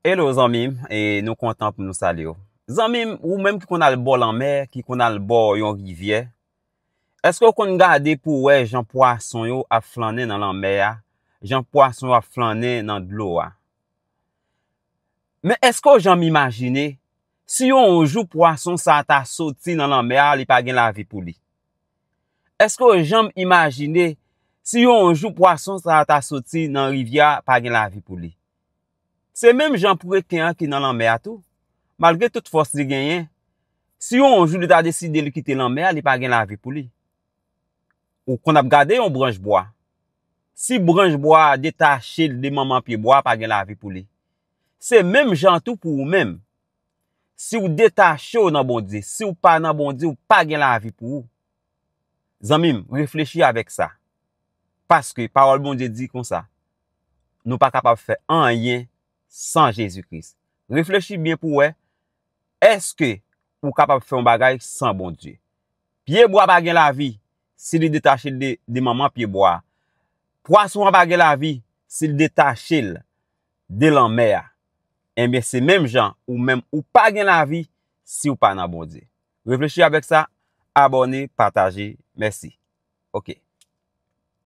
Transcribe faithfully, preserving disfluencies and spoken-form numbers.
Hello zanmi m, e nou kontan pou nou salye w. Zanmi m, ou menm ki konn al bò lanmè, ki konn al bò yon rivyè, èske w konn gade pou w wè jan pwason yo ap flannen nan lanmè a, jan pwason yo ap flannen nan dlo a? Men èske w janm imajine si yon jou pwason sa a ta soti nan lanmè a, li pa gen lavi pou li? Èske w janm imajine si yon jou pwason sa a ta soti nan rivyè a, pa gen lavi pou li? Se menm jan pou reken an ki nan lanmè a tou. Malgre tout fòs li genyen, si yon jou li ta deside li kite lanmè a, li pa gen lavi pou li. Ou konn ap gade yon branch bwa. Si branch bwa a detache l de manman pye bwa a, pa gen lavi pou li. Se menm jan tou pou ou menm. Si w detache w nan Bondye, si w pa nan Bondye, w pa gen lavi pou ou. Zanmi m, reflechi avèk sa. Paske pawòl Bondye di konsa, nou pa kapab fè anyen san Jezi Kris. Reflechi byen pou w wè, èske ou kapab fè yon bagay san Bondye? Pye bwa pa gen lavi si li detache l de, de manman pye bwa a. Pwason an pa gen lavi si l detache l de lanmè a. Enben, se menm jan, ou menm, ou pa gen lavi si w pa nan Bondye. Reflechi avèk sa, abòne, pataje. Mèsi. Oke.